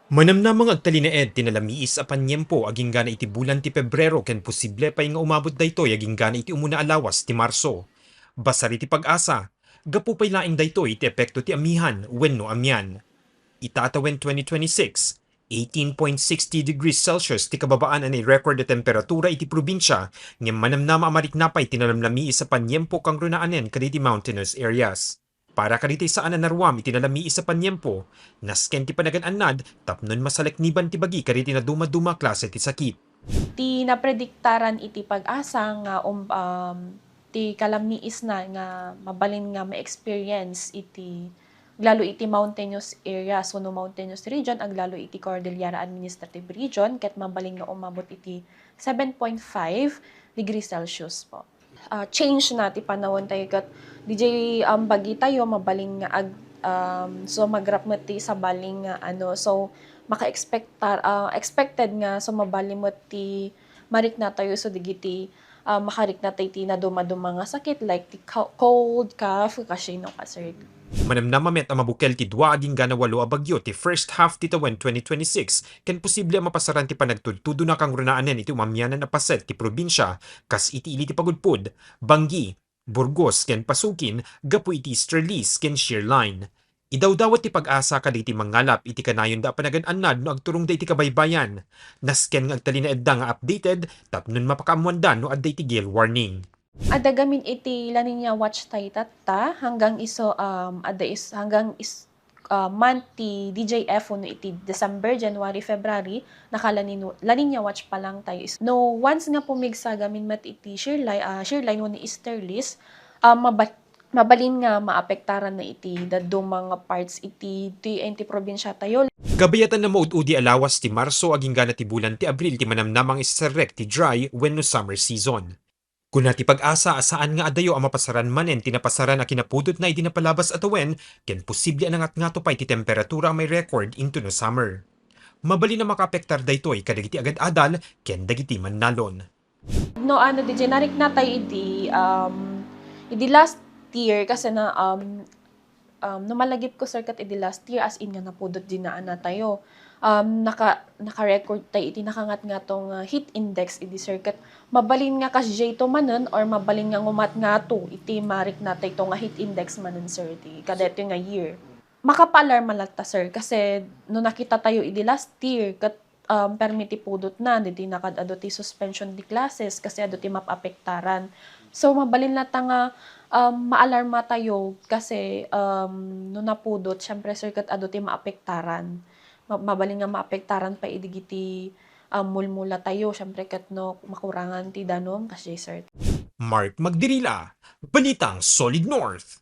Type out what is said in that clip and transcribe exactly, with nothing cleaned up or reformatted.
Manamnama nga agtalinaed ti nalamiis a paniempo aginggana iti bulan ti Pebrero ken posible pay nga umabot daytoy aginggana iti umuna a lawas ti Marso. Basar iti PAGASA, gapu pay laeng daytoy iti epekto ti amihan wenno amian. Ita a tawen twenty twenty-six, eighteen point sixty degrees Celsius ti kababaan a nairecord a temperatura iti probinsia, ngem manamnama a marikna pay ti nalamlamiis a paniempo kangrunaanen kadagiti mountainous areas. Para kadagiti saan a naruam iti nalamiis a paniempo, nasken ti panagan-annad tapnon masalekniban ti bagi kadagiti nadumaduma a klase ti sakit. Ti naprediktaran iti PAGASA nga, um, um, ti kalamiisna nga mabalin nga ma-experience iti, aglalo iti mountainous areas wenno mountainous region, aglalo iti Cordillera Administrative Region, ket mabalin nga umabot iti seven point five degrees Celsius po. Ah, change na ti panawen tayo ket D J, um, bagi tayo mabalin nga ag-, um, so magrap met ti sabali nga ano, so maka-expectar-, ah, expected nga so mabalin met ti marikna tayo, so dagiti, ah, makarikna tayo ti nadumaduma nga sakit like ti co-, cold, cough, kasino ka, sir. Manamnama met a mabukel ti dua aginggana walo a bagyo ti first half ti tawen twenty twenty-six, ken posible a mapasaran ti panagtudtudona kangrunaanen iti umamianan a paset ti probinsia, kas iti ili ti Pagudpud, Bangui, Burgos ken Pasukin gapu iti easterlies ken shear line. Idawdawat ti PAGASA kadagiti mangngalap iti kanayonda a panagan-annad no agturongda iti kabaybayan. Nasken nga agtalinaedda nga updated tapnon mapakaammoanda no adda iti gale warning. Adda gamin iti La Niña watch tayo tatta, hanggang isu, um, adda is-, hanggang is-, ah, month ti D J F wenno iti December, January, February, naka La Nino-, La Niña watch pa lang tayo. Is-, no, once nga pumigsa gamin met iti shear li-, ah, shear line wenno easterlies, ah, maba-, mabalin nga maapektaran na iti dadduma nga parts iti, ti, iti probinsya tayo. Gabayatan a maud-udi a lawas ti Marso aginggana ti bulan ti Abril ti manamnama nga iserrek ti dry wenno summer season. Kuna ti PAGASA a saan nga adayo a mapasaran manen ti napasaran a kinapudotna idi napalabas a tawen, ken posible a nangatngato pay ti temperatura a mai-record intono summer. Mabalin a makaapektar daytoy kadagiti agad-adal ken dagiti mannalon. No, ano, D J, narikna tayo idi, um, idi last year, kasi na, um, um, no malagipko, sir, ket idi last year, as in nga napudot dinaana tayo. Um, naka-, naka-record tayo iti nakangatngato nga heat index idi, sir, ket mabalin nga kasdiay to manen or mabalin nga ngumatngato iti marikna tayo to nga heat index manen, sir, ti kadaytoy nga year. Makapaalarma latta, sir, kasi no nakita tayo idi last year, ket, um, permi ti pudotna, ditoy nakaad-adu ti suspension di classes kasi adu ti mapaapektaran. So, mabalin latta nga, um, maalarma tayo kasi, um, no napudot, syempre, sir, ket adu ti maapektaran. Ma-, mabalin nga maapektaran pay idi giti, um, mulmula tayo, syempre, ket no makurangan ti danum, kasdiay, sir. Mark Magdirila, Balitang Solid North.